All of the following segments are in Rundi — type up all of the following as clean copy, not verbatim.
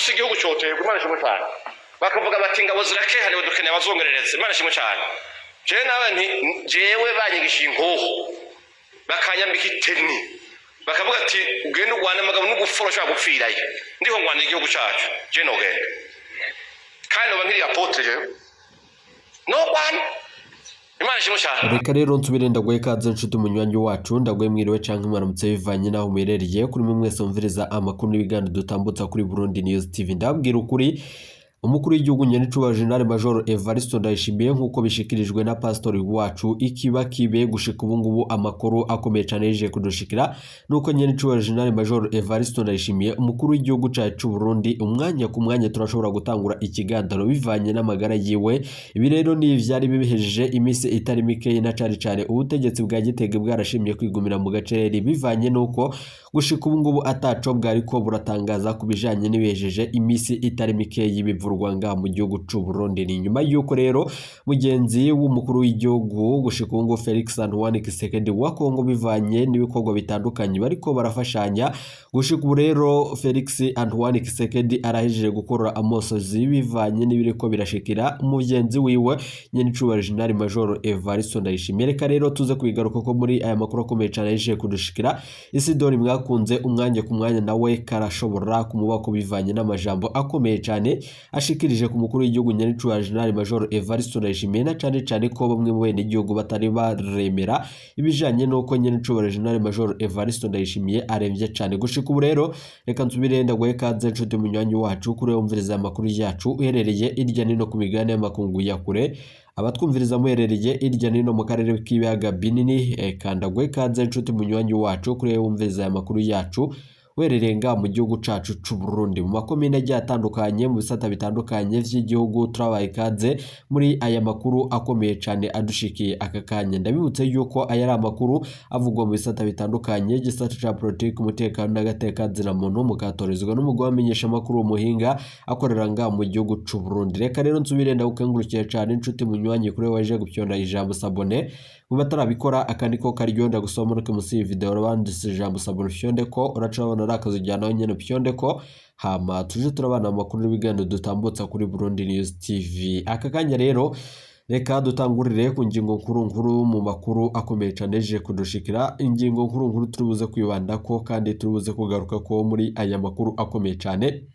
Gusa igihugu cyoterwa. Imana ishimwe cyane. Bakavuga bati ingabo zirakehaniwe, dukeneye abazongerereza. Imana ishimwe cyane. Jewe nawe nti jewe banyigishije inkoho, bakanyambika iteni, bakavuga ati ugende urwane mugabo n'ugupfa ushobora gupfirayo, ndiho ngwanira igihugu cyacu, jewe nogenda kandi noba nkiri apôtre, jewe nogwana. Imana ishimwe cyane. Reka rero nsubire ndaguhe ikaze, nshuti umunywanyi wacu. Ndaguhe mwiriwe canke mwaramutse bivanye n'aho muherereye. Kuri mwe mwese mumviriza amakuru n'ibiganiro dutambutsa kuri Burundi News TV, ndababwira ukuri: umukuru w'igihugu nyenicubahiro General Major Evariste Ndayishimiye, nk'uko bishikirijwe na pastori wacu ikiba kibe, gushika ubu ngubu amakuru akomeye cyane yaje kudushikira nuko nyenicubahiro General Major Evariste Ndayishimiye, umukuru w'igihugu cacu c'u Burundi, umwanya ku mwanya turashobora gutangura ikiganiro bivanye n'amagara yiwe. Ibi rero ni ivyari bibihejeje iminsi itari mikeyi, na cane cane ubutegetsi bwa Gitega bwarashimye kwigumira mu gacereri bivanye n'uko gushika ubu ngubu ataco bwariko buratangaza ku bijanye n'ibihejeje iminsi itari mikeyi bivurwa ngaha mu gihugu c'u Burundi. Ni nyuma y'uko rero mugenzi w'umukuru w'igihugu gushika ubu ngubu, Felix Antoine Tshisekedi wa Kongo, bivanye n'ibikorwa bitandukanye bariko barafashanya, gushika ubu rero Felix Antoine Tshisekedi arahejeje gukorora amosozi bivanye n'ibiriko birashikira umugenzi wiwe nyenicubahiro General Major Evariste Ndayishimiye. Reka rero tuze kubigaruka ko muri aya makuru akomeye cyane yaje kudushikira. Isidori mwakunze, umwanya ku mwanya nawe karashobora kumubako bivanye n'amajambo akomeye cyane ashikirije ku mukuru w'igihugu nyenicubahiro General Major Evariste Ndayishimiye, na cane cane ko bamwe mu bene igihugu batari baremera ibijanye n'uko nyenicubahiro General Major Evariste Ndayishimiye aremvye cane gushika ubu. Rero reka nsubire ndaguhe ikaze, nshuti munywanyi wacu, kuri wumviriza amakuru yacu uherereye irya nino ku migabane y'amakungu ya kure, abatwumviriza muherereye irya nino mu karere k'ibiyaga binini. Eka ndaguhe ikaze, nshuti munywanyi wacu, kuri wumviriza aya makuru yacu uherereye ngaha mu gihugu cacu c'u Burundi, mu makomine agiye atandukanye, mu bisata bitandukanye vy'igihugu. Turabaye ikaze muri aya makuru akomeye cane adushikiye aka kanya. Ndabibutse yuko aya ari amakuru avugwa mu bisata bitandukanye, igisata ca politiki, umutekano n'agateka muntu, mukatorezwa n'umugwi wamenyesha amakuru umuhinga akorera ngaha mu gihugu c'u Burundi. Reka rero nsubire ndagukengurukiye cane, inshuti munywanyi, kuri waje gupyonda ijambo s'abonner. Mu batarabikora, aka niko karyo ndagusaba muruke munsi y'iyi video banditse ijambo s'abonner, ufyonde ko uraca urabona ari akazu ujyanaho nyene, ufyonde ko, hama tuje turabana mu makuru n'ibiganiro dutambutsa kuri Burundi News TV. Aka kanya rero reka dutangurire ku ngingo nkuru nkuru mu makuru akomeye cane je kudushikira. Ingingo nkuru nkuru turi buze kwibandako kandi turi buze kugaruka ko muri aya makuru akomeye cane: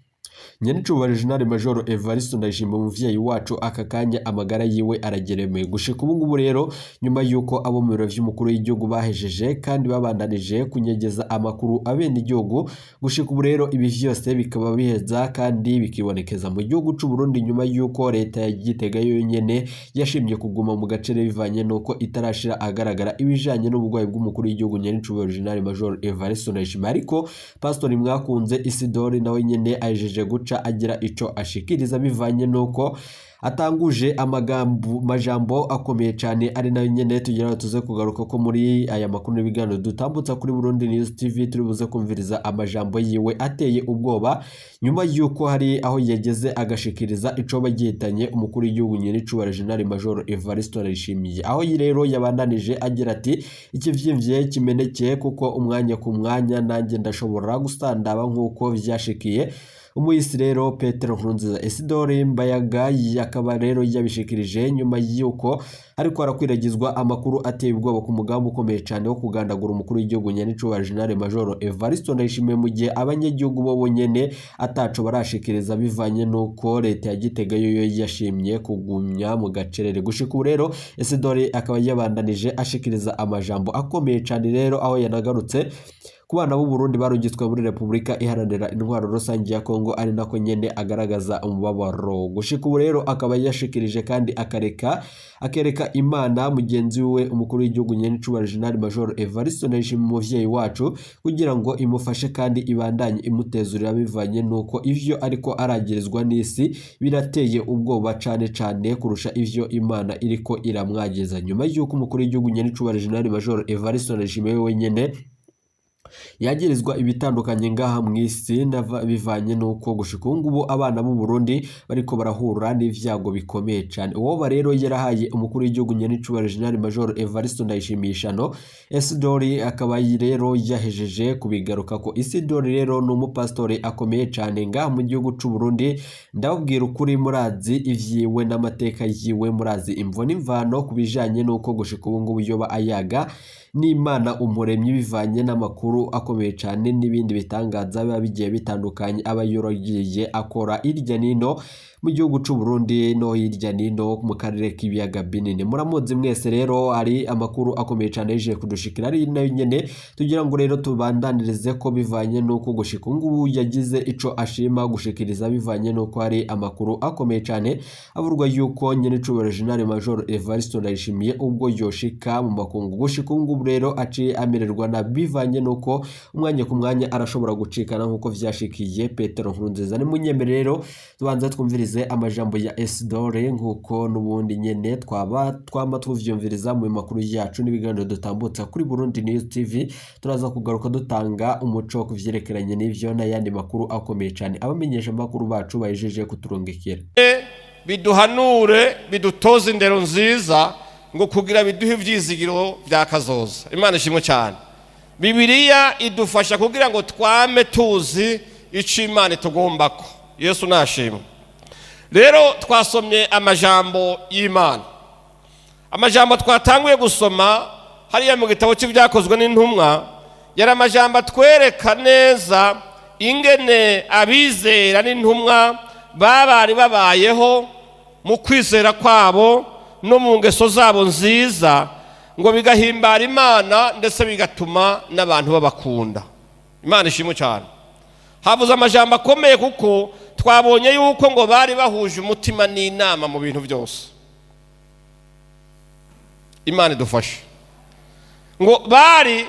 nyenicubahiro General Major Evariste Ndayishimiye, umuvyeyi wacu, aka kanya amagara yiwe arageremeye gushika ubu ngubu. Rero nyuma yuko abo mu biro vy'umukuru w'igihugu bahejeje kandi babandanije kunyegeza amakuru abenegihugu, gushika ubu rero ibi vyose bikaba biheza kandi bikibonekeza mu gihugu c'u Burundi, nyuma yuko leta ya Gitega yonyene yashimye kuguma mu gace bivanye nuko itarashira ahagaragara ibijanye n'uburwayi bw'umukuru w'igihugu nyenicubahiro General Major Evariste Ndayishimiye. Ariko Pastor mwakunze Isidori nawe nyene ahejeje guca agira ico ashikiriza bivanye nuko atanguje amagambo majambo akomeye cyane, ari nayo nyene tugira ngo tuze kugaruka ko muri aya makuru n'ibiganiro dutambutsa kuri Burundi News TV. Turi buze kumviriza amajambo yiwe ateye ubwoba, nyuma yuko hari aho yageze agashikiriza ico bagihitanye umukuru w'igihugu nyenicubahiro General Major Evariste Ndayishimiye, aho rero yabandanije agira ati: "Ikivyimvye kimeneke, kuko umwanya ku mwanya nanjye ndashobora gusandaba nk'uko vyashikiye umuhisi rero Petero Nkurunziza." Isidore Mbayaga akaba rero yabishikirije nyuma y'uko ariko harakwiragizwa amakuru ateye ubwoba ku mugambi ukomeye cyane wo kugandagura umukuru w'igihugu nyenicubahiro General Major Evariste Ndayishimiye, mu gihe abanyagihugu bo bonyene ataco barashikiriza bivanye n'uko leta ya Gitega yo yashimye kugumya mu gacerere. Gushika ubu rero Isidore akaba yabandanije ashikiriza amajambo akomeye cyane rero, aho yanagarutse ku bana b'u Burundi barungitswe muri Repubulika Iharanira Intwaro Rusange ya Kongo, ari nako nyene agaragaza umubabaro. Gushika ubu rero akaba yashikirije kandi akareka akereka Imana mugenzi we umukuru w'igihugu nyenicubahiro General Major Evariste Ndayishimiye, umuvyeyi wacu, kugira ngo imufashe kandi ibandanye imutezurira, bivanye nuko ivyo ariko aragirizwa n'isi birateye ubwoba cane cane kurusha ivyo Imana iriko iramwagiza, nyuma y'uko umukuru w'igihugu nyenicubahiro General Major Evariste Ndayishimiye wenyene Yagirizwa ibitandukanye ngaha mw'isi bivanye n'uko gushika ubu ngubu abana b'u Burundi bariko barahura n'ivyago bikomeye cane. Uwoba rero yarahaye umukuru w'igihugu nyenicubahiro General Major Evariste Ndayishimiye ishano, Isidori akaba rero yahejeje kubigarukako. Isidori rero ni umupasitori akomeye cane ngaha mu gihugu c'u Burundi. Ndababwira ukuri, murazi ivyiwe n'amateka yiwe, murazi imvo n'imvano ku bijanye n'uko gushika ubu ngubu yoba ayaga n'Imana umuremyi, bivanye n'amakuru akomeye cane n'ibindi bitangaza biba bigiye bitandukanye aba yaragiye akora hirya n'ino mu gihugu c'u Burundi no hirya n'ino mu karere k'ibiyaga binini. Muramuzi mwese rero, hari amakuru akomeye cane yaje kudushikira, ari nayo nyene tugira ngo rero tubandanirize ko bivanye n'uko gushika ubu ngubu yagize ico ashima gushikiriza, bivanye n'uko hari amakuru akomeye cane avurwa yuko nyenicubahiro General Major Evariste Ndayishimiye ubwo yoshika mu makungu. Gushika ubu ngubu rero aciye amererwa na bivanye n'uko umwanya ku mwanya arashobora gucikana nk'uko vyashikiye Petero Nkurunziza. Nimunyemere rero tubanza twumvirize amajambo ya Isidore, nk'uko n'ubundi nyene twaba twama tuvyumviriza mu makuru yacu n'ibiganiro dutambutsa kuri Burundi News TV. Turaza kugaruka dutanga umuco ku vyerekeranye n'ivyo n'ayandi makuru akomeye cane abamenyesha amakuru bacu bahejeje kuturungikira. Biduhanure, bidutoze indero nziza, ngo kugira biduhe ivyizigiro vya kazoza. Imana ishimwe cyane. Bibiliya idufasha kugira ngo twame tuzi ico Imana itugombako. Yesu nashimwe. Rero twasomye amajambo y'Imana, amajambo twatanguye gusoma hariya mu gitabo cy'Ibyakozwe n'Intumwa yari amajambo atwereka neza ingene abizera n'intumwa babari babayeho mu kwizera kwabo no mu ngeso zabo nziza, ngo bigahimbara Imana ndetse bigatuma n'abantu babakunda. Imana ishimwe cyane. Havuze amajambo akomeye, kuko twabonye yuko ngo bari bahuje umutima n'inama mu bintu byose. Imana idufashe. Ngo bari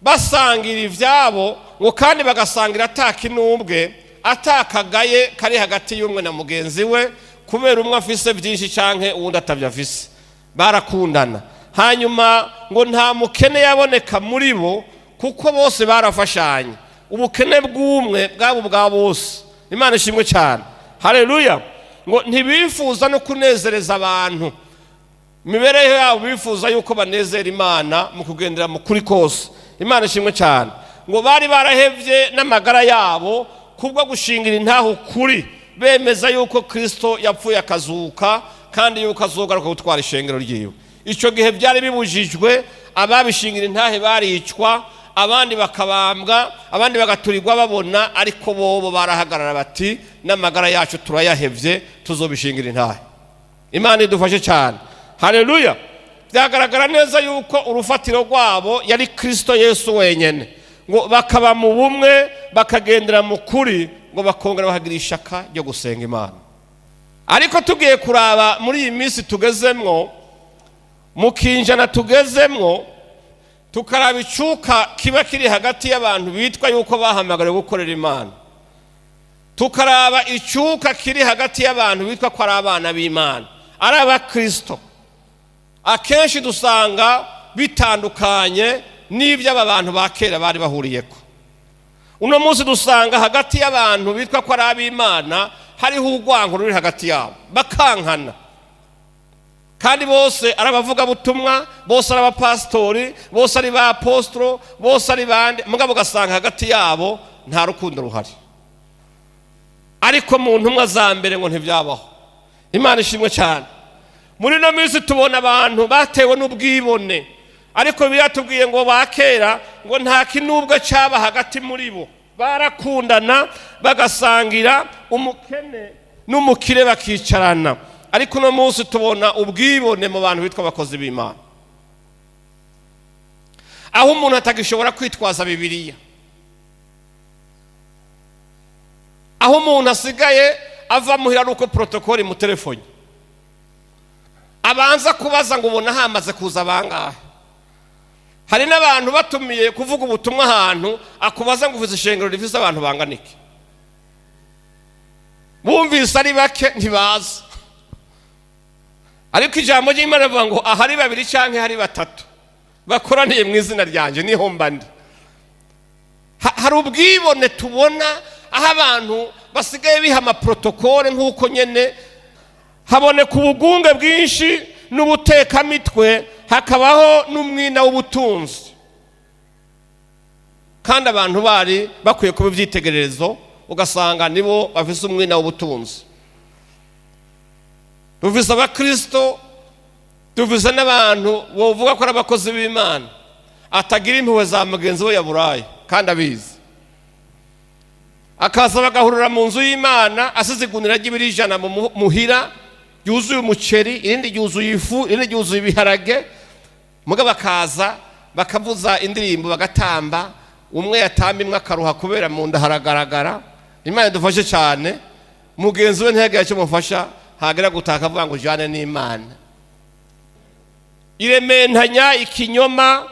basangira ibyabo, ngo kandi bagasangira atakinubwe, atakagaye kari hagati y'umwe na mugenzi we, kubera umwe afise byinshi canke uwundi atabyo afise. Barakundana. Hanyuma ngo nta mukene yaboneka muri bo, kuko bose barafashanya. Ubukene bw'umwe bwabo bwa bose. Imana ishimwe cyane, haleluya. Ngo ntibifuza no kunezereza abantu imibereho yabo, bifuza yuko banezera Imana mu kugendera mu kuri kose. Imana ishimwe cyane. Ngo bari barahevye n'amagara yabo kubwo gushingira intaho kuri, bemeza yuko Kristo yapfuye akazuka, kandi yuko azogaruka gutwara ishengero ryiwe. Icyo gihe byari bibujijwe, ababishingira intahe baricwa, abandi bakabambwa, abandi bagaturirwa babona, ariko bobo barahagarara bati: "N'amagara yacu turayahevye, tuzobishingira intahe." Imana idufashe cyane, haleluya. Byagaragara neza yuko urufatiro rwabo yari Kristo Yesu wenyine. Ngo bakaba mu bumwe, bakagendera mu kuri, ngo bakongera bakagira ishaka ryo gusenga Imana. Ariko tugiye kuraba muri iyi minsi tugezemwo, mu kinjana tugezemwo, tukaraba icuka kiba kiri hagati y'abantu bitwa yuko bahamagariwe gukorera Imana, tukaraba icuka kiri hagati y'abantu bitwa ko ari abana b'Imana, ari abakristo, akenshi dusanga bitandukanye n'ibyo aba bantu ba kera bari bahuriyeko. Uno munsi dusanga hagati y'abantu bitwa ko ari ab'Imana hariho urwango ruri hagati yabo, bakankana, kandi bose ari abavugabutumwa, bose ari abapasitori, bose ari ba apostro, bose ari bande, mugabo ugasanga hagati yabo nta rukundo ruhari. Ariko mu ntumwa za mbere ngo ntibyabaho. Imana ishimwe cyane. Muri ino minsi tubona abantu batewe n'ubwibone, ariko biratubwiye ngo ba kera ngo nta kinubwo cyaba hagati muri bo, barakundana, bagasangira, umukene n'umukire bakicarana. Ariko uno munsi tubona ubwibone mu bantu bitwa abakozi b'Imana, aho umuntu atagishobora kwitwaza Bibiliya, aho umuntu asigaye ava muhira ari uko protokoli mu telefoni abanza kubaza ngo ubona hamaze kuza bangahe. Hari n'abantu batumiye kuvuga ubutumwa ahantu, akubaza ngo uvuze ishengero rifise abantu bangana iki? Bumvise ari bake ntibaza. Ariko ijambo ry'Imana rivuga ngo ahari babiri cyangwa hari batatu bakoraniye mu izina ryanjye, niho mba ndi. Hari ubwibone tubona aho abantu basigaye biha amaprotokole nk'uko nyene haboneka ubugunge bwinshi n'ubutekamitwe, hakabaho n'umwina w'ubutunzi, kandi abantu bari bakwiye kuba ibyitegererezo, ugasanga nibo bafise umwina w'ubutunzi. Dufise abakristo, dufise n'abantu bovuga ko ari abakozi b'Imana, atagira impuhwe za mugenzi we yaburaye kandi abizi, akaza bagahurira mu nzu y'Imana asize igunira ry'ibiro 100 mu muhira ryuzuye umuceri, irindi ryuzuye ifu, irindi ryuzuye ibiharage, mugabo bakaza bakavuza indirimbo, bagatamba, umwe yatamba imwe akaruha kubera mu nda haragaragara. Imana idufashe cyane. Mugenzi we ntiyagire icyo mufasha, hagera gutaka avuga ngo ujyane n'Imana. Irementanya, ikinyoma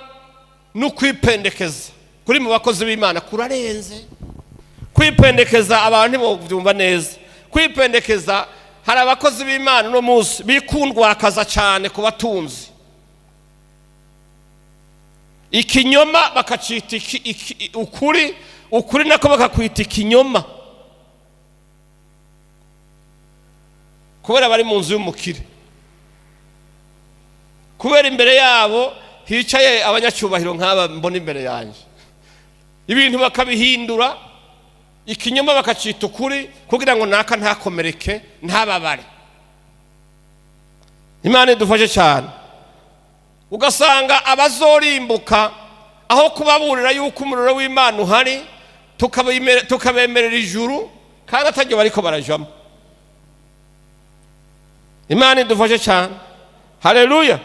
no kwipendekeza kuri mu bakozi b'Imana kurarenze. Kwipendekeza, abantu ntibabyumva neza. Kwipendekeza, hari abakozi b'Imana uno munsi bikundwakaza cyane ku batunzi, ikinyoma bakacita ukuri, ukuri nako bakakwita ikinyoma, kubera bari mu nzu y'umukire, kubera imbere yabo hicaye abanyacyubahiro nk'aba mbona imbere yanjye, ibintu bakabihindura, ikinyoma bakacita ukuri kugira ngo naka ntakomereke, ntababare. Imana idufashe cyane. Ugasanga abazorimbuka, aho kubaburira yuko umuriro w'Imana uhari, tukabemerera ijuru kandi ataryo bariko barajamo. Imana idufashe cyane. Haleluya.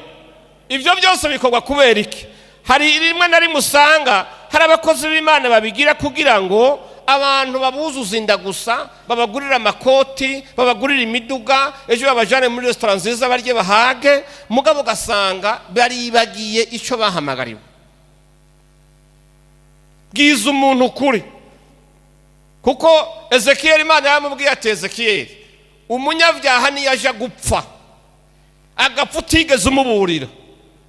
Ibyo byose bikorwa kubera iki? Hari rimwe na rimwe usanga hari abakozi b'Imana babigira kugira ngo abantu babuzuze inda gusa, babagurire amakoti, babagurire imiduga, ejo babajane muri resitora nziza barye bahage, mugabo ugasanga baribagiye icyo bahamagariwe. Bwiza umuntu ukuri, kuko Ezekiyeli Imana yaramubwiye ati: "Ezekiyeli, umunyabyaha niyo aja gupfa, agapfa utigeze umuburira,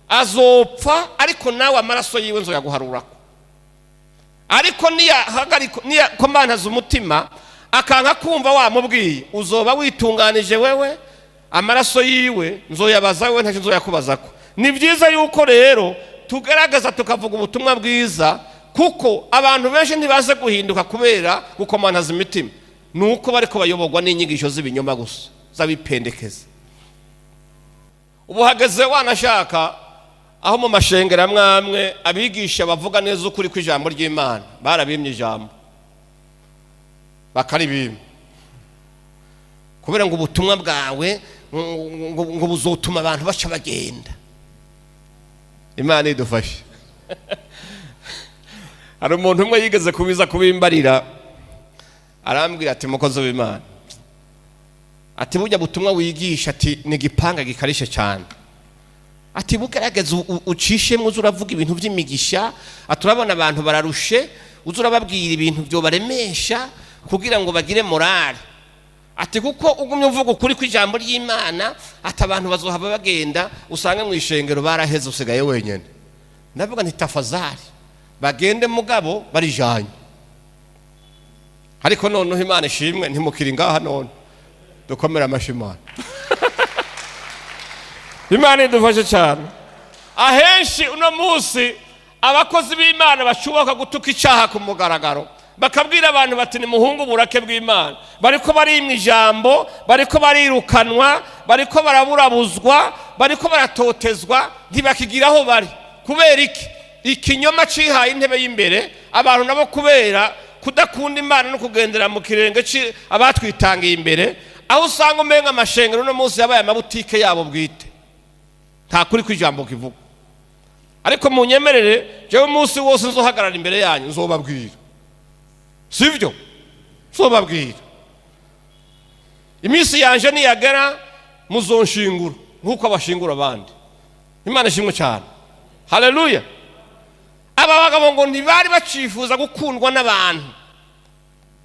azopfa, ariko nawe amaraso yiwe nzoyaguharurako. Ariko niyakomantaza umutima akanka kumva wamubwiye, uzoba witunganije wewe, amaraso yiwe nzoyabaza wewe, ntacyo nzoyakubazako." Ni byiza yuko rero tugerageza tukavuga ubutumwa bwiza, kuko abantu benshi ntibaze guhinduka kubera gukomantaza imitima, ni uko bariko bayoborwa n'inyigisho z'ibinyoma gusa z'abipendekeza. Ubu hageze wanashaka aho mu mashengero amwe amwe abigisha bavuga neza ukuri kw'ijambo ry'Imana barabimye ijambo, bakaribima kubera ngo ubutumwa bwawe ngo buzotuma abantu baca bagenda. Imana idufashe. Hari umuntu umwe yigeze kubiza kubimbarira, arambwira ati: "Mukozi w'Imana," ati, "burya butumwa wigisha," ati, "ni igipanga gikarishe cyane," ati, "bugerageza ucishemo, uze uravuga ibintu by'imigisha," ati, "urabona abantu bararushe, uze urababwira ibintu byobaremesha kugira ngo bagire morale," ati, "kuko ugumye uvuga ukuri kw'ijambo ry'Imana," ati, "abantu bazohava bagenda, usange mu ishengero baraheze, usigaye wenyine." Ndavuga nti: "Tafazari bagende, mugabo barijanye." Ariko noneho Imana ishimwe, ntimukiri ngaha none. Dukomere amashyi Imana. Imana idufashe cyane. Ahenshi uno munsi abakozi b'Imana bashobora gutuka icyaha ku mugaragaro, bakabwira abantu bati: "Nimuhungu uburake bw'Imana," bariko barimwa ijambo, bariko barirukanwa, bariko baraburabuzwa, bariko baratotezwa, ntibakigira aho bari. Kubera iki? Ikinyoma cihaye intebe y'imbere. Abantu nabo kubera kudakunda Imana no kugendera mu kirenge abatwitangiye imbere, aho usanga umenga amashengero uno munsi yabaye amabutike yabo bwite, nta kuri kw'ijambo kivuga. Ariko munyemerere, jewe umunsi wose nzohagarara imbere yanyu nzobabwira, sibyo? Nzobabwira. Iminsi yanje niyagera muzonshingura nk'uko abashingura abandi. Imana ishimwe cyane. Haleluya. Aba bagabo ngo ntibari bacifuza gukundwa n'abantu,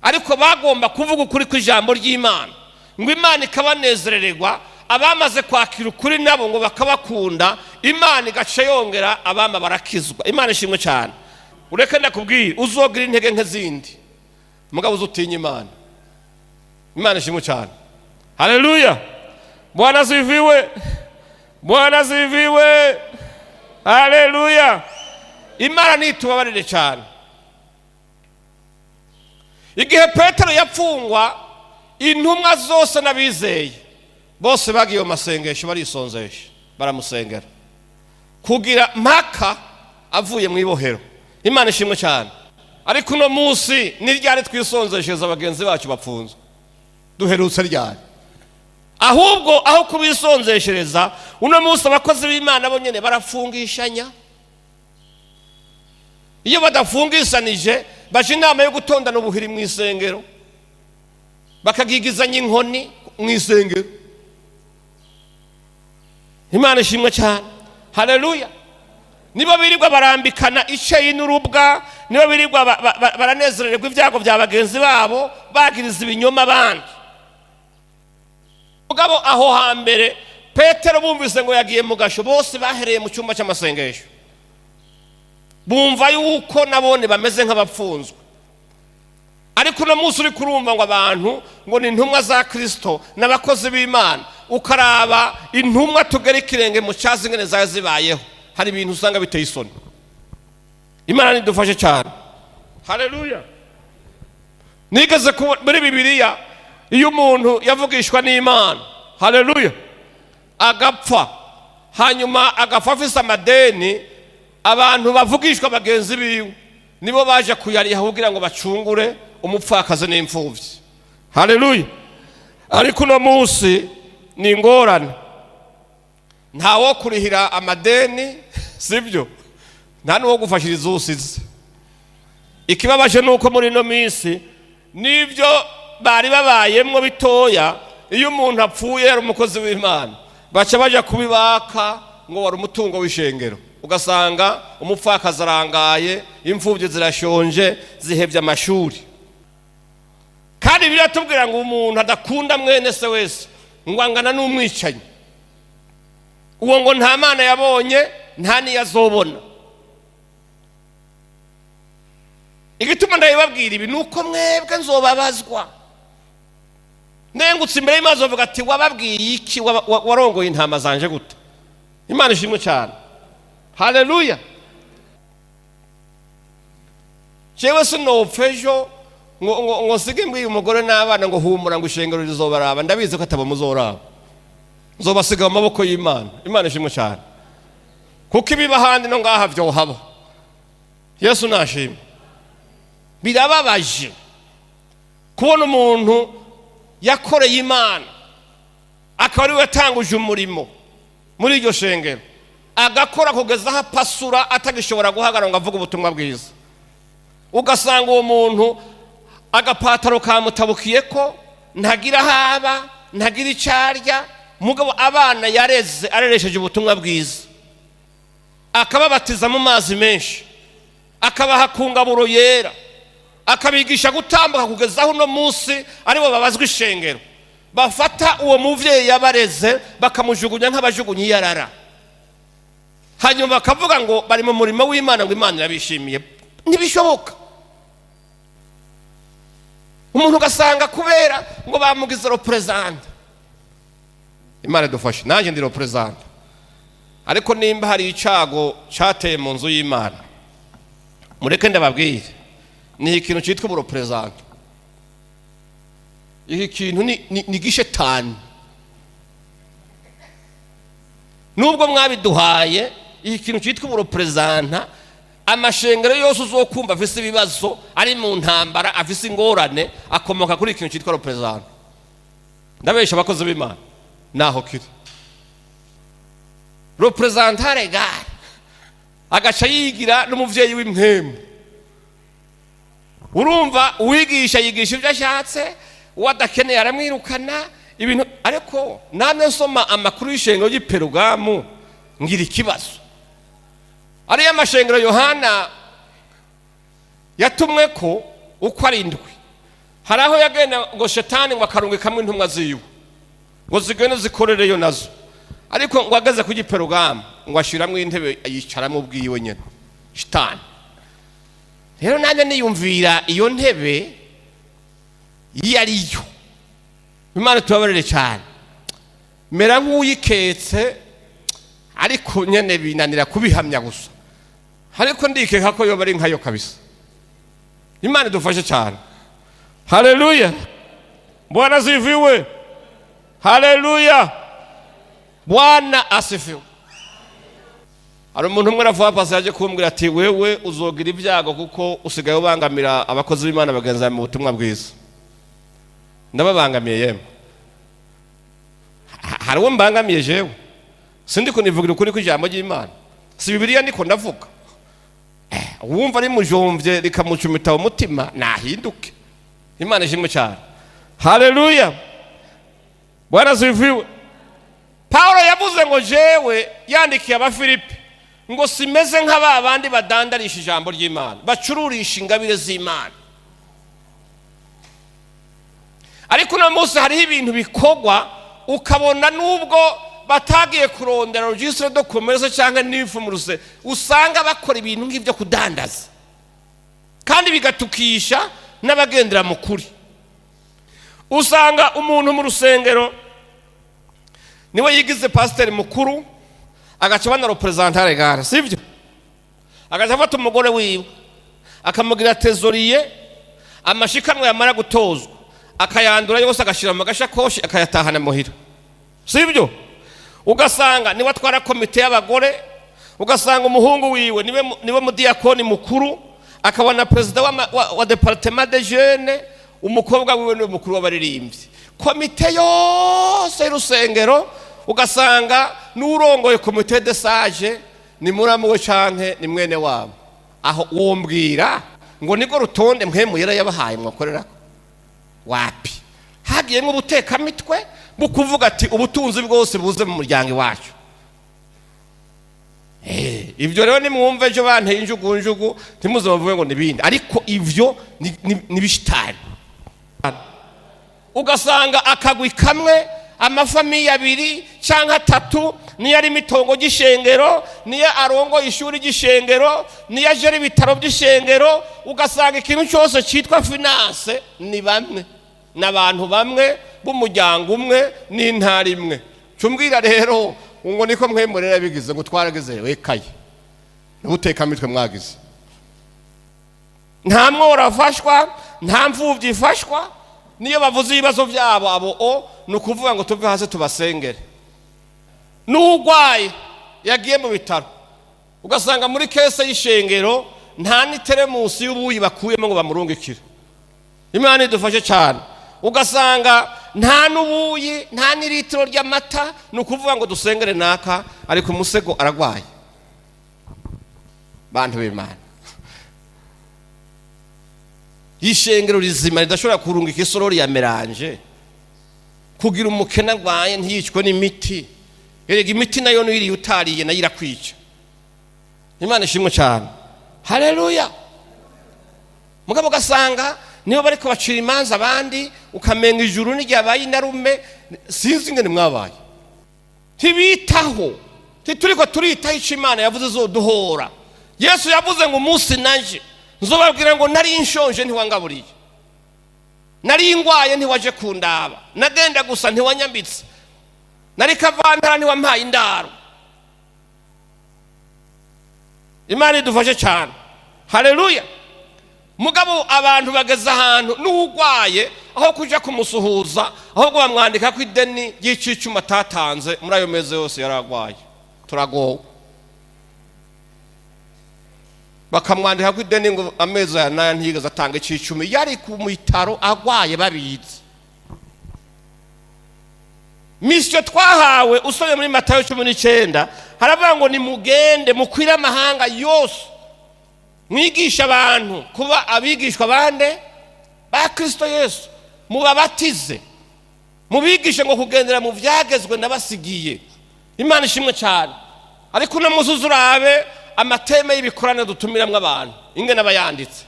ariko bagomba kuvuga ukuri kw'ijambo ry'Imana, ngo Imana ikabanezerererwa. Abamaze kwakira ukuri nabo ngo bakabakunda, Imana igaca yongera abama barakizwa. Imana ishimwe cyane. Ureke ndakubwira, uzogira intege nke zindi, mugabo uzutinye Imana. Imana ishimwe cyane. Haleluya! Bwana asifiwe, Bwana asifiwe, haleluya! Imana nitubabarire cyane. Igihe Petero yapfungwa, intumwa zose n'abizeye bose bagiye mu masengesho, barisonzesha, baramusengera kugira mpaka avuye mu ibohero. Imana ishimwe cyane. Ariko uno munsi ni ryari twisonzeshereza bagenzi bacu bapfunzwe? Duherutse ryari? Ahubwo aho kubisonzeshereza, uno munsi abakozi b'Imana bo nyine barafungishanya. Iyo badafungishanije, baje inama yo gutondana ubuhiri mu isengero, bakagigizanya inkoni mu isengero. Imana ishimwe cyane. Haleluya! Nibo birirwa barambikana iceyi n'urubwa, nibo birirwa baranezererwa ibyago bya bagenzi babo, bagiriza ibinyoma abandi. Mugabo aho hambere, Petero bumvise ngo yagiye mu gasho, bose bahereye mu cyumba cy'amasengesho, bumva yuko nabone bameze nk'abapfunzwe. Ariko uno munsi uri kurumva ngo abantu ngo ni intumwa za Kirisito n'abakozi b'Imana, ukaraba intumwa tugera ikirenge mu cyazi ingene zari zibayeho, hari ibintu usanga biteye isoni. Imana nidufashe cyane. Haleluya! Nigeze muri Bibiliya, iyo umuntu yavugishwa n'Imana, haleluya, agapfa, hanyuma agapfa afise amadeni, abantu bavugishwa bagenzi biwe nibo baje kuyariha kugira ngo bacungure umupfakazi n'imfubyi. Haleluya! Ariko uno munsi ni ingorane, ntawo kurihira amadeni, sibyo? Nta n'uwo gufashiriza usize. Ikibabaje ni uko muri ino minsi n'ibyo bari babayemwo bitoya, iyo umuntu apfuye yari umukozi w'Imana, baca baja kubibaka ngo wari umutungo w'ishengero, ugasanga umupfakazi arangaye, imfubyi zirashonje, zihebye amashuri. Kandi biratubwira ngo umuntu adakunda mwene se wese ngo angana n'umwicanyi. Uwo ngo nta Mana yabonye, nta n'iyo azobona. Igituma ndabibabwira ibi ni uko mwebwe nzobabazwa ndengutse imbere y'Imana, bavuga ati: "Wababwiye iki? Warongoye intama zanje gute?" Imana ishimwe cyane. Haleluya! Jewe sinopfa ejo ngo nsige mbwiye umugore n'abana ngo humura, ngo ishengero rizobaraba. Ndabizi ko ataba muzoraba, nzobasiga mu maboko y'Imana. Imana ishimwe cyane, kuko ibiba ahandi no ngaha vyohaba. Yesu nashimwe. Birababaje kubona umuntu yakoreye Imana, akaba ariwe yatanguje umurimo muri iryo shengero, agakora kugeza aho apasura, atagishobora guhagarara ngo avuge ubutumwa bwiza, ugasanga uwo muntu agapataro kamutabukiye ko ntagira aho aba, ntagira icyo arya, mugabo abana yareze areresheje ubutumwa bwiza, akababatiza mu mazi menshi, akabaha ku ngaburo yera, akabigisha gutambuka, kugeza aho uno munsi aribo babazwa ishengero, bafata uwo muvyeyi yabareze bakamujugunya nk'abajugunya iyarara, hanyuma bakavuga ngo bari mu murimo w'Imana, ngo Imana irabishimiye. Ntibishoboka. Umuntu ugasanga kubera ngo bamugize représentant. Imana idufashe. Nanjye ndi représentant, ariko nimba hari icago cateye mu nzu y'Imana, mureke ndababwire, ni ikintu cyitwa ubureprésentant. Iki kintu ni gishetani. Nubwo mwabiduhaye, iki kintu cyitwa ubureprésentant, amashengero yose uzokumva afise ibibazo, ari mu ntambara, afise ingorane, akomoka kuri iki kintu cyitwa représentant. Ndabesha, abakozi b'Imana? Naho kiri représentant légal, agaca yigira n'umuvyeyi w'impwemu. Urumva, uwigisha yigisha ibyo ashatse, uwo adakeneye aramwirukana ibintu. Ariko namwe nsoma amakuru y'ishengero ry'iperugamu, ngira ikibazo. Ariyo amashengero Yohana yatumwe ko uko ari indwi, hari aho yagenda ngo shetani ngo akarungikamwo intumwa ziwe ngo zigende zikorereyo nazo, ariko ngo ageze ku giperugamu ngo ashiramwo intebe, yicaramwo ubwiwe nyene shitani. Rero nanjye niyumvira iyo ntebe iyo ari yo. Imana tubabarire cyane, mera nk'uyiketse, ariko nyene binanira kubihamya gusa, ariko ndikeka ko yoba ari nkayo kabisa. Imana idufashe cyane. Haleluya, Bwana asifiwe. Haleluya, Bwana asifiwe. Hari umuntu umwe aravuga, pasi yaje kumbwira ati: "Wewe uzogira ibyago kuko usigaye ubangamira abakozi b'Imana bagenzi bawe mu butumwa bwiza." Ndababangamiye? Yemwe, hari uwo mbangamiye jewe? Sindi kunivugira ukuri kw'ijambo ry'Imana? Si Bibiliya ndiko ndavuga? Uwumva ari mujomvye rikamucumita umutima nahinduke. Imana ishimwe cyane. Haleluya, Bwana asifiwe. Paulo yavuze ngo jewe, yandikiye Abafilipi, ngo simeze nka ba bandi badandarisha ijambo ry'Imana, bacururisha ingabire z'Imana. Ariko uno munsi hariho ibintu bikorwa ukabona nubwo batagiye kurondera registre de commerce cyangwa n'ifumuruse, usanga bakora ibintu nk'ibyo kudandaza, kandi bigatukisha n'abagendera mu kuri. Usanga umuntu mu rusengero niwe yigize pasiteri mukuru, agaca abana représentant légal, sibyo? Agaca afata umugore wiwe akamugira trésorier. Amashikanwa yamara gutozwa akayandura yose, agashyira mu gashakoshi, akayatahana muhira, sibyo? Ugasanga niwe atwara komite y'abagore, ugasanga umuhungu wiwe niwe mudiyakoni mukuru, akaba na perezida wa département de jeunes, umukobwa wiwe niwe mukuru w'abaririmbyi. Komite yose y'urusengero, ugasanga n'urongoye comité de sages ni muramu we canke ni mwene wabo. Aho wombwira ngo niko rutonde Mpwemu Yera yabahaye mwakorerako? Wapi, hagiyemo ubutekamitwe bwo kuvuga ati ubutunzi bwose buze mu muryango iwacu. Ibyo rero nimwumve ejo banteye injugunjugu, ntimuze bavuge ngo nibindi, ariko ivyo ni bishitani. Ugasanga akagwi kamwe, amafamiye abiri cyangwa atatu, niyo ari imitongo ry'ishengero, niyo arongoye ishuri ry'ishengero, niyo ajera ibitaro by'ishengero. Ugasanga ikintu cyose cyitwa finance ni bamwe, n'abantu bamwe b'umuryango umwe n'intara imwe. Cumbwira rero ngo niko mwemurera bigize ngo twaragize wekaye n'ubutekamitwe mwagize. Nta mworo afashwa, nta mfubyi ifashwa. Niyo bavuze ibibazo byabo, abo o ni ukuvuga ngo tuve hasi tubasengere. N'urwaye yagiye mu bitaro, ugasanga muri caisse y'ishengero nta n'iteremusi y'ubuyi bakuyemo ngo bamurungikire. Imana idufashe cyane. Ugasanga nta n'ubuyi, nta n'iritiro ry'amata, ni ukuvuga ngo dusengere naka ariko umusego aragwaye. Bantu b'Imana, ishengero rizima ridashobora kurungika isorori ya mélange kugira umukene arwaye ntiyicwe n'imiti. Erega imiti nayo nuyiriye utariye nayo irakwica. Imana ishimwe cyane. Haleluya. Mugabo ugasanga nibo bariko bacira imanza abandi, ukamenga ijuru n'iryabaye inarume. Sinzi ingene mwabaye. Ntibitaho, ntituriko turitaho ico Imana yavuze izoduhora. Yesu yavuze ngo umunsi naje nzobabwira ngo nari nshonje ntiwangaburiye, nari ngwaye ntiwaje kundaba, nagenda gusa ntiwanyambitse, nari kavantara ntiwampaye indaro. Imana idufashe cyane. Haleluya. Mugabo abantu bageze ahantu n'uwugwaye aho kuja kumusuhuza, ahubwo bamwandika ko ideni ry'icicuma atatanze muri ayo mezi yose yaragwaye. Turagowe. Bakamwandika ko ideni ngo amezi aya n'aya ntiyigeze atanga icicumi, yari ku bitaro agwaye babizi. Mission twahawe, usomye muri Matayo 19, haravuga ngo nimugende mukwire amahanga yose, mwigisha abantu kuba abigishwa bande? Ba Kristo Yesu, mubabatize, mubigishe ngo kugendera mu byagezwe nabasigiye. Imana ishimwe cyane. Ariko uno munsi urabe ama thèmes y'ibikorane dutumiramwo abantu ingene aba yanditse,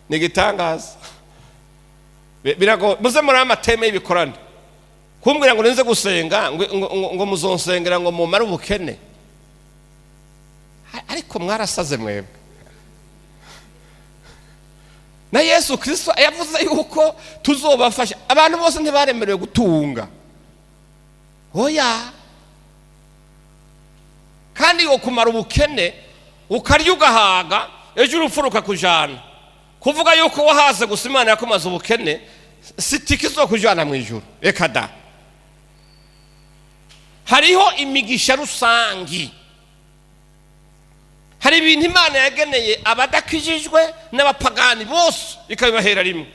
ni igitangaza. Birago muze muri ama thèmes y'ibikorane kumbwira ngo ninze gusenga ngo muzonsengera ngo mumare ubukene. Ariko mwarasaze mwebwe. Na Yesu Kirisito yavuze yuko tuzobafasha. Abantu bose ntibaremerewe gutunga, oya. Kandi yo kumara ubukene, ukarya ugahaga, ejo urupfu rukakujana. Kuvuga yuko wahaze gusa, Imana yakumaze ubukene, si tike izokujana mu ijuru. Reka da. Hariho imigisha rusangi, hari ibintu Imana yageneye abadakijijwe n'abapagani bose, ikabibahera rimwe.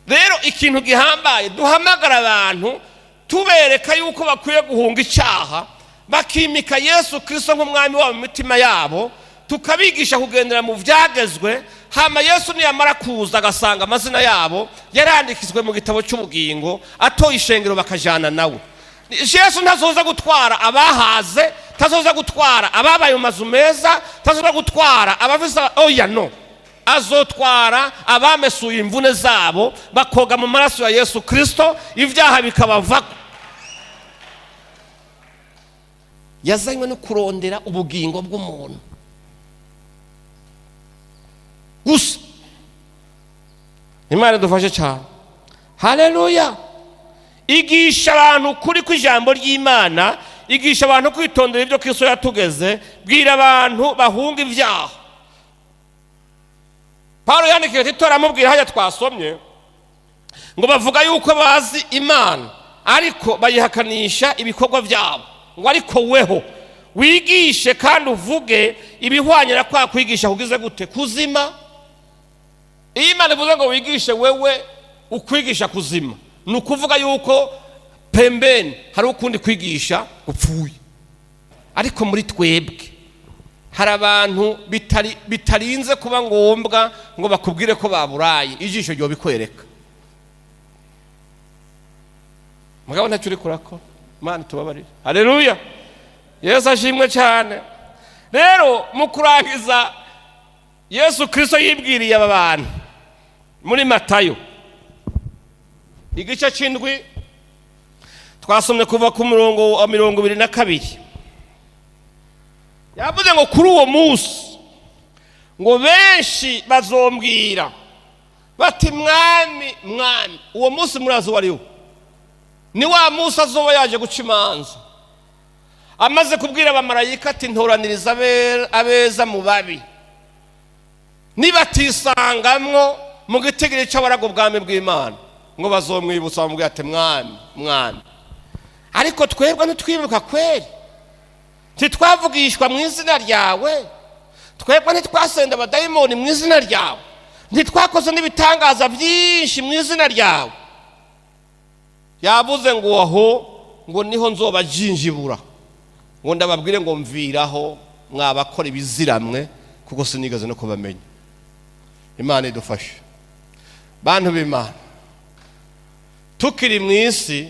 Rero ikintu gihambaye, duhamagara abantu tubereka yuko bakwiye guhunga icyaha, bakimika Yesu Kirisito nk'umwami wabo mu mitima yabo, tukabigisha kugendera mu byagezwe. Hama Yesu niyamara kuza agasanga amazina yabo yarandikizwe mu gitabo cy'ubugingo, atoye ishengero bakajana nawe. Yesu ntazoza gutwara abahaze, tazoza gutwara ababaye mu mazu meza, tazoza gutwara abafise, oya, no. Azotwara abamesuye imvune zabo, bakoga mu maraso ya Yesu Kirisito, ibyaha bikabavako. Yazanywe no kurondera ubugingo bw'umuntu gusa. Imana idufashe cyane. Haleluya! Igisha abantu ukuri kw'ijambo ry'Imana, igisha abantu kwitondera ibyo Kristo yatugeze, bwira abantu bahunga ibyaha. Paulo yandikiye Tito, aramubwira hajya twasomye ngo bavuga yuko bazi Imana, ariko bayihakanisha ibikorwa byabo, ngo ariko weho wigishe kandi uvuge ibihwanye na kwa kwigisha kugize gute? Kuzima. Iyo Imana ivuze ngo wigishe wewe ukwigisha kuzima, ni ukuvuga yuko pembeni hari ukundi kwigisha gupfuye. Ariko muri twebwe hari abantu bitarinze kuba ngombwa ngo bakubwire ko baburaye, ijisho ryo bikwereka. Mugabo ntacyo uri kurakora. Imana tubabarire. Haleluya! Yesu ashimwe cyane. Rero mu kurangiza, Yesu Kirisito yibwiriye aba bantu muri Matayo igice cy'indwi, twasomye kuva ku murongo wa 22. Yavuze ngo kuri uwo munsi ngo benshi bazombwira bati: "Mwami, Mwami." Uwo munsi murazi uwo ari wo? Ni wa munsi azoba yaje guca imanza, amaze kubwira abamarayika ati: "Ntoraniriza abeza mu babi." Nibatisangamwo mu gitigiri cy'abaraga ubwami bw'Imana, ngo bazomwibutsa, bamubwira ati: "Mwami, Mwami, ariko twebwe ntitwibuka kweri? Ntitwavugishwa mu izina ryawe? Twebwe ntitwasenda abadayimoni mu izina ryawe? Ntitwakoze n'ibitangaza byinshi mu izina ryawe?" Yavuze ngo aho ngo niho nzoba jinjibura, ngo ndababwire ngo: "Mviraho, mwabakora ibiziramwe, kuko sinigeze no kubamenya." Imana idufashe. Bantu b'Imana, tukiri mu isi,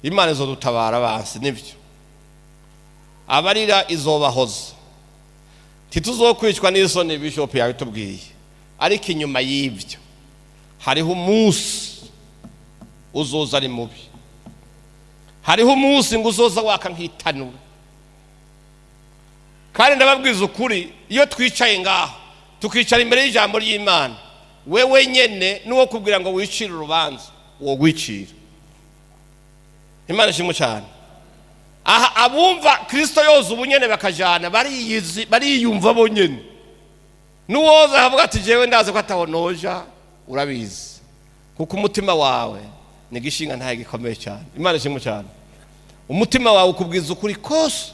Imana izodutabara bansi, nibyo. Abarira izobahoza, ntituzokwicwa n'isoni, bishopu yabitubwiye. Ariko inyuma y'ibyo hariho umunsi uzoza ari mubi, hariho umunsi ngo uzoza waka nk'itanura. Kandi ndababwiza ukuri, iyo twicaye ngaho, tukicara imbere y'ijambo ry'Imana, wewe nyene n'uwo kubwira ngo wicire urubanza, wo gwicira. Imana ishimwe cyane. Aha abumva Kristo yoza ubunyene bakajana, bariyizi, bariyumva bonyene. N'uwoza akavuga ati: "Jewe ndazi ko ataho noja." Urabizi, kuko umutima wawe ni igishinga ntaye gikomeye cyane. Imana ishimwe cyane. Umutima wawe ukubwiza ukuri kose,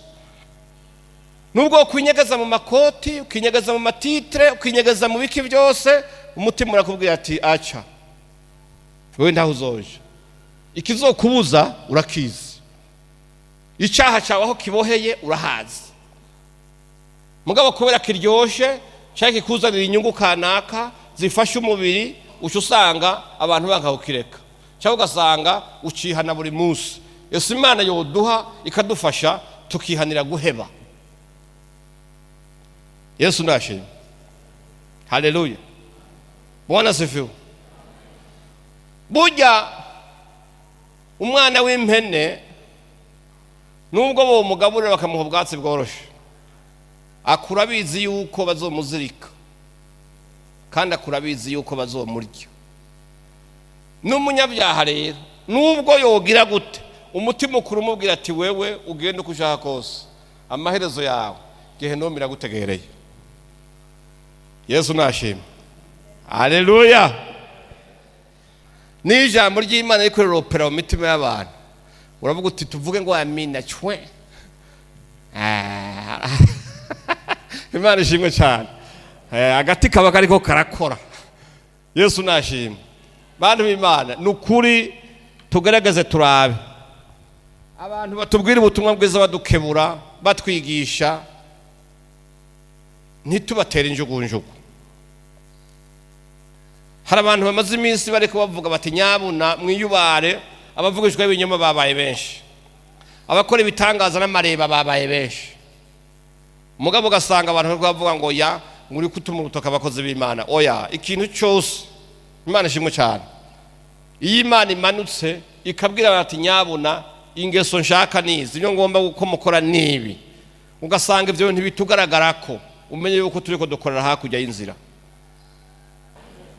nubwo ukwinyegeza mu makoti, ukinyegeza mu ma titres, ukinyegeza mu biki byose, umutima urakubwira ati: "Aca wowe, ntaho uzoja." Ikizokubuza urakizi, icyaha cyawe aho kiboheye urahazi. Mugabo kubera kiryoshe cyangwa kikuzanira inyungu kanaka zifasha umubiri, uca usanga abantu banga kukireka, cyangwa ugasanga ucihana buri munsi. Ese Imana yoduha ikadufasha tukihanira guheba. Yesu ndashimye. Haleluya! Bwana asifiwe. Burya umwana w'impene, nubwo bomugaburira bakamuha ubwatsi bworoshe, akura abizi yuko bazomuzirika. Kandi akura abizi yuko bazomurya. N'umunyabyaha rero, nubwo yogira gute, umutima ukuru umubwira ati: "Wewe ugende uko ushaka kose, amaherezo yawe gehenomu iragutegereye." Yesu nashima, aleluya! N'ijambo ry'Imana riko riropera mu mitima y'abantu, uravuga uti: "Tuvuge ngo amina cwe." Ah. Imana ishimwe cyane. Agati kaba kariko karakora. Yesu nashimwe. Bantu b'Imana, ni ukuri tugerageze turabe abantu batubwira ubutumwa bwiza, badukebura, batwigisha, ntitubatere injugunjugu. Hari abantu bamaze iminsi bariko bavuga bati: "Nyabuna mwiyubare, abavugishwa b'ibinyoma babaye benshi, abakora ibitangaza n'amareba babaye benshi." Mugabo ugasanga abantu bariko bavuga ngo ya ngo uri kutuma urutoka abakozi b'Imana. Oya, ikintu cyose, Imana ishimwe cyane, iyo Imana imanutse ikabwira abantu ati: "Nyabuna, ingeso nshaka nizi, ibyo ngomba ko mukora nibi," ugasanga ibyo bintu ntibitugaragara, ko umenye yuko turi ko dukorera hakurya y'inzira.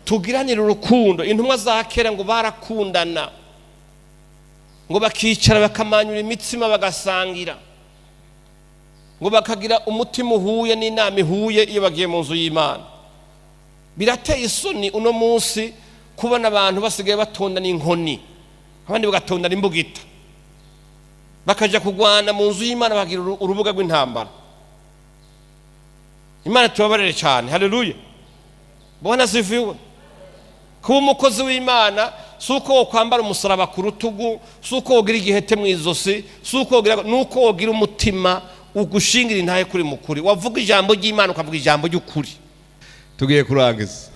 Tugiranire urukundo. Intumwa za kera ngo barakundana, ngo bakicara bakamanyura imitsima, bagasangira, ngo bakagira umutima uhuye n'inama ihuye iyo bagiye mu nzu y'Imana. Birateye isoni uno munsi kubona abantu basigaye batondana inkoni, abandi bagatondana imbugita, bakajya kurwana mu nzu y'Imana, bakagira urubuga rw'intambara. Imana tubabarire cyane. Haleluya, Bwana asifiwe. Kuba umukozi w'Imana si uko wokwambara umusaraba ku rutugu, si uko wogira igihete mu izosi, si uko wogira, ni uko wogira umutima ugushingira intahe kuri mukuri, wavuga ijambo ry'Imana, ukavuga ijambo ry'ukuri. Tugiye kurangiza.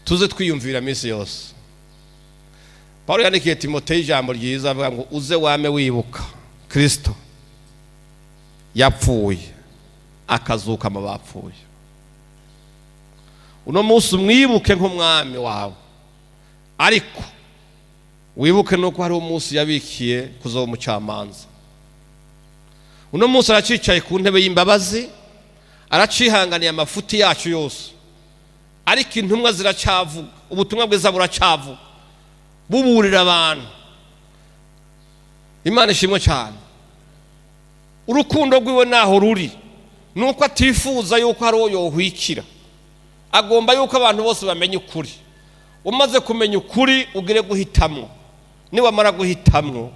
Tuze twiyumvira iminsi yose. Paul yandikiye Timoteyo ijambo ryiza, avuga ngo: "Uze wame wibuka Kirisito yapfuye, akazuka mu bapfuye." Uno munsi umwibuke nk'umwami wawe, ariko wibuke nuko hari umunsi yabikiye kuzoba umucamanza. Uno munsi aracicaye ku ntebe y'imbabazi, aracihanganiye amafuti yacu yose, ariko intumwa ziracyavuga, ubutumwa bwiza buracyavuga, buburira abantu. Imana ishimwe cyane. Urukundo rwiwe naho ruri ni uko atifuza yuko hari uwo yohwikira, agomba yuko abantu bose bamenya ukuri. Umaze kumenya ukuri, ugire guhitamwo. Niwamara guhitamwo,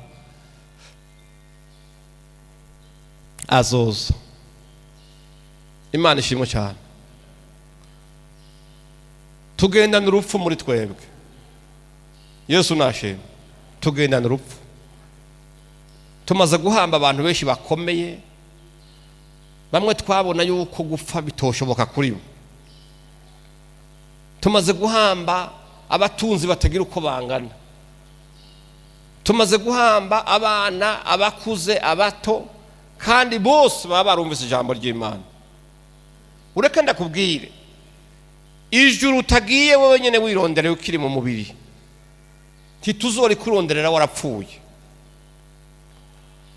azoza. Imana ishimwe cyane. Tugendana urupfu muri twebwe. Yesu nashimwe. Tugendana urupfu. Tumaze guhamba abantu benshi bakomeye, bamwe twabona yuko gupfa bitoshoboka kuri bo. Tumaze guhamba abatunzi batagira uko bangana. Tumaze guhamba abana, abakuze, abato, kandi bose baba barumvise ijambo ry'Imana. Ureke ndakubwire, ijuru utagiye wowe nyine wirondereye ukiri mu mubiri, ntituzori kuronderera warapfuye.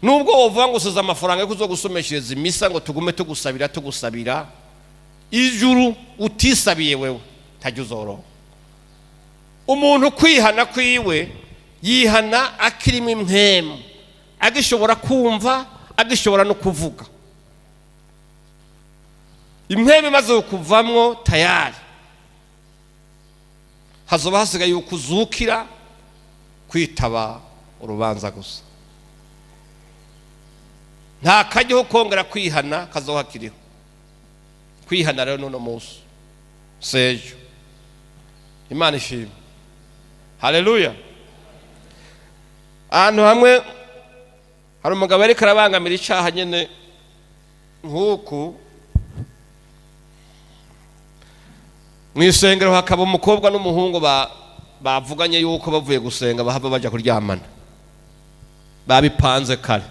Nubwo wovuga ngo usize amafaranga yo kuzogusomeshereza imisa, ngo tugume tugusabira tugusabira, ijuru utisabiye wewe ntajya uzoroha. Umuntu kwihana kwiwe, yihana akirimo impwemu, agishobora kumva, agishobora no kuvuga. Impwemu imaze kuvamwo, tayari hazoba hasigaye yuko uzukira kwitaba urubanza gusa. Nta kajyaho kongera kwihana kazoha kiriho. Kwihana rero n'uno munsi, sejo. Imana ishimwe, haleluya! Ahantu hamwe hari umugabo ariko arabangamira icyaha nyine nk'uku mu isengero, hakaba umukobwa n'umuhungu bavuganye yuko bavuye gusenga bahava bajya kuryamana, babipanze kare.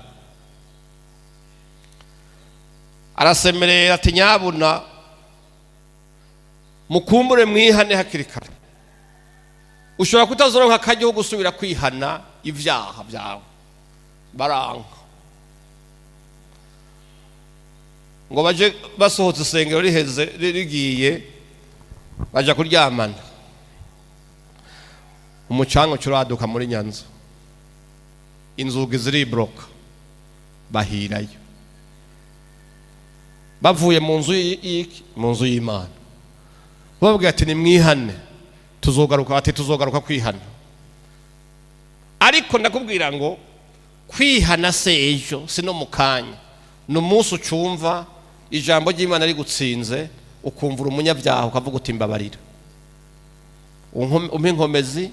Arasemerera ati: "Nyabuna mukumbure mwihane hakiri kare." Ushobora kutazoronka akajya ho gusubira kwihana ibyaha byawe. Baranka ngo baje basohotse isengero riheze, rigiye. Baja kuryamana, umucanga ucuraduka muri nyanza, inzugi ziribroka, bahirayo. Bavuye mu nzu y'iki? Mu nzu y'Imana. Bababwira ati: "Nimwihane, tuzogaruka." Ati: "Tuzogaruka kwihana." Ariko ndakubwira ngo kwihana se ejo, si no mu kanya, ni umunsi ucumva ijambo ry'Imana rigutsinze, ukumva uri umunyabyaha, ukavuga uti: "Mbabarira, umpe inkomezi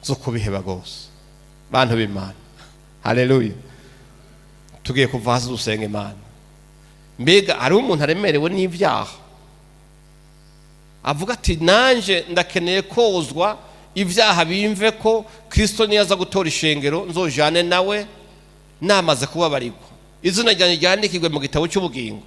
zo kubiheba rwose." Bantu b'Imana, haleluya! Tugiye kuva hasi dusenga Imana. Mbega hariho umuntu aremerewe n'ibyaha, avuga ati: "Nanje ndakeneye kozwa ibyaha, bimve ko Kirisito niyaza gutora ishengero nzojane nawe namaze kubabarirwa, izina ryanjye ryandikirwe mu gitabo cy'ubugingo"?